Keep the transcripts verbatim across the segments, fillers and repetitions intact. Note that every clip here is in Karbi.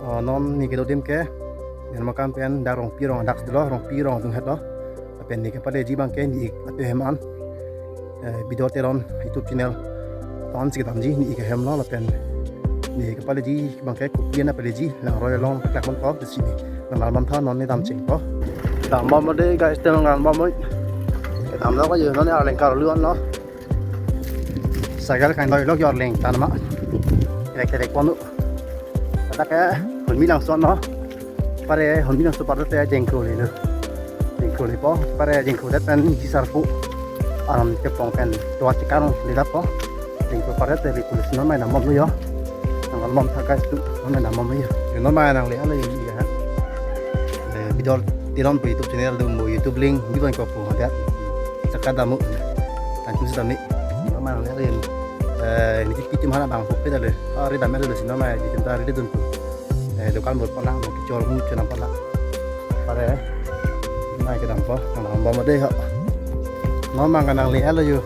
Oh, non ne kedo adim ke Dermakam pen dak Rongpi arong adak dolo, Rongpi arong adung het lo. Lapen ne kepaleji abang ke ne ik atu hem an. Eh, Bidor Teron YouTube channel. Ton si kedamji ne ik ahem lo lapen ne kepaleji abang ke Kopli an paleji, langroi along paklak mon ko, si ne. Nang lam tha, non ne dam cheng ko. Dambom de guys, te nang dambom oi. Kedam lo ko, yo non ne arleng karlu an lo. Cycle kain doi lo, yo arleng tan ma. Kerek kerek pon lo. Kata ke Hormi Langso lo. Pare Hormi Langso apar te Jengkro le lo. Jengkro le po. Pare Jengkro det pen Jisarpu aram chepong pen toa chekang le dap po. Jengkro apar te le pulis non mai dambom lo yo. Nang dambom tha guys tu, non mai dambom lo yo. Yo non mai nangle-an lo yo ya. Eh, Bidor Teron pu YouTube channel dun, mo YouTube link bi bang ko pu hadat. Saka damu. Tangkum si dami. Non mai nangle-an lo yo. Eh, ne kipi tim hana bang pu pe da le. Ah, ri dam lo si non mai di tim ta ri dun pu. Eh, dukan bor pala, mo kechor mu chonam pala. Pare, nai kedam po, nang dambom de ho. Non abang ke nangle-an lo yo.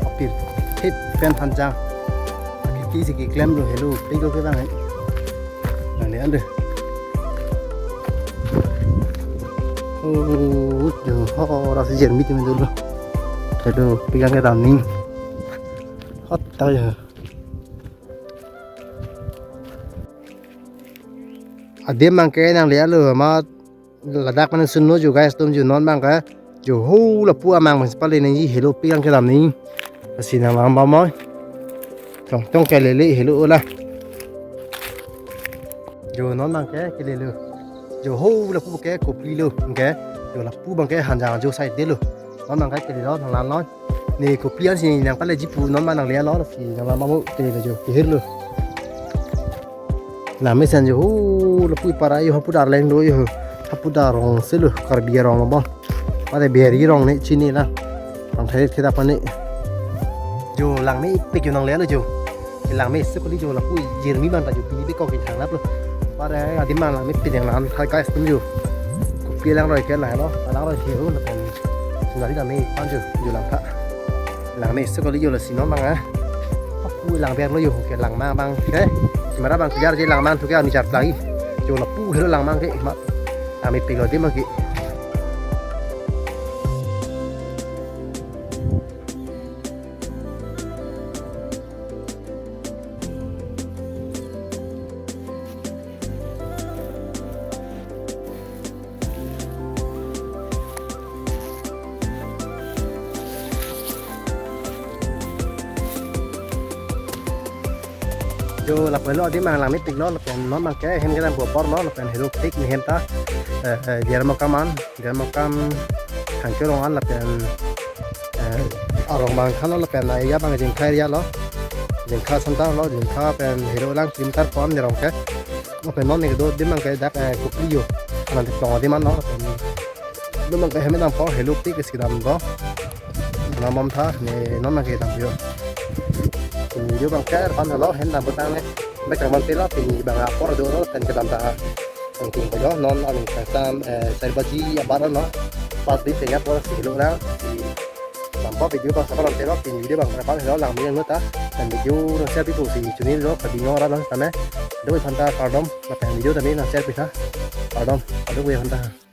Apir, thip pen hanjang. Apir ke si keklem lo, helo, pik lo ke bang, eh. Nangle-an de. Oh, yo, ho, rasi jer mi tim dolo. Helo, pegang ke daning. Hot, tahu ya. Adim abang ke nangle-an lo, ma ladak mana sunlo yo guys, atum yo non abang ke. Yo ho lapu amang municipal le nangji, helo pegang kedam ni. Lasi nang dambom oi. Tong tong kele le helo ola. Yo non abang ke kele lo. Yo ho lapu ke Kopli lo, ke. Yo lapu abang ke hanjang yo side de lo. Non abang ke kele lo, nang lam lo. Ne Kopli an si nang paleji pu non ma nangle-an lo, si nang lam mo te le yo, kehir lo. Lam mesen yo, ho, lapu para yo, hapu arleng lo yo, hapu arong si lo, Karbi arong lo bo. Pada Bihari arong ne chini la. Rong thai thai apa ne. Yo langmepik yo nangle-an lo yo. Langme isi kali yo lapu jirmi abang ta yo pini pe ko kin thang lap lo. Pare adim abang langmepik yang lam thai guys atum yo. Kopli langroi ke la lo. Langroi ke ho lapen. Sundari langme pan yo yo lang tha. Langme isi kali yo lasi non abang ah. Apu lang ber lo yo ke langmang abang ke. Mara abang kejar je langmang thu ke ani char plai. Yo lapu helo langmang ke ma. Langmepik lo adim abang ke. Yo lapu lo adim abang langmepik lo, lapen non abang ke hem kedam pu apor lo, lapen helo pik ne hem ta, eh, eh, Dermakam an, Dermakam Thangke arong an lapen, eh, arong abang than lo lapen area abang Jengkha area lo. Jengkha center lo, Jengkha pen helo lang kilometer pon ne arong ke. Lapen non ne kedo adim abang ke dak, eh, Kopli yo. Anan te plong adim an lo. Lapen non abang ke hem dam po, helo pik si kedam do. Nang dambom tha, ne non abang ke dam yo. Pini video abang ke arpan lo, hem dam pu tang ne. Bek abang te lo, pini abang apor do lo, pen kedam ta. Tangkum ko yo, non aning kangsam, eh, sar baji abar lo. Pas di tengah apor si lo na. Si dam po video abang sabar te lo, pini video abang berapa lo, lang mi yang ta. Pen video nang share pi pu si chunil lo, padi ngora lang tame. Do aphan ta kardom, lapen video tame nang share pi tha. Kardom, adu ko aphan ta.